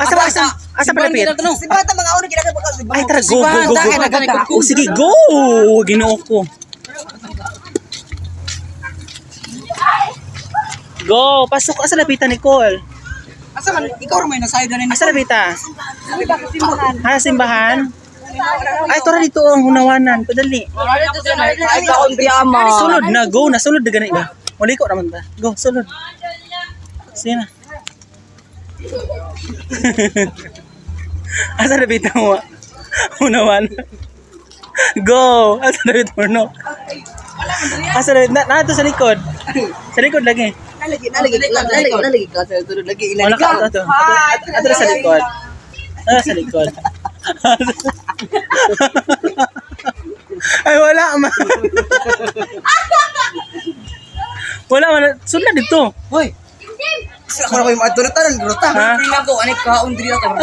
Asa ba asa? Asa palapit? Si bata mga una ginagawa. Ay, tara, go, go, go, go. Oh, sige, go! Ginoo ko. Go, pasok. Asa lapitan, Nicole? Asa man ikaw ra may nasayod na ni. Asa lapita? Ha, simbahan? Ay, tara dito ang hunawanan. Padali. Ay kaon ama. Sulod na, go na. Sulod na gani ba? Muli ko naman ba? Go, sulod. Sige na. Asa lapitan mo? Hunawan. Go! Asa lapit mo, no? Asa lapit? Na, na, sa likod. Sa likod lagi. Nalagi nalagi nalagi nalagi ka sa tulod lagi Wala ka, ato, ato. Ato, ato sa likod. Ato sa likod. Ay, wala man. Wala man. Sunod dito. Hoy. Ako na ko yung adto na tanan gruta. Ha? Ko ani kaon diri ako.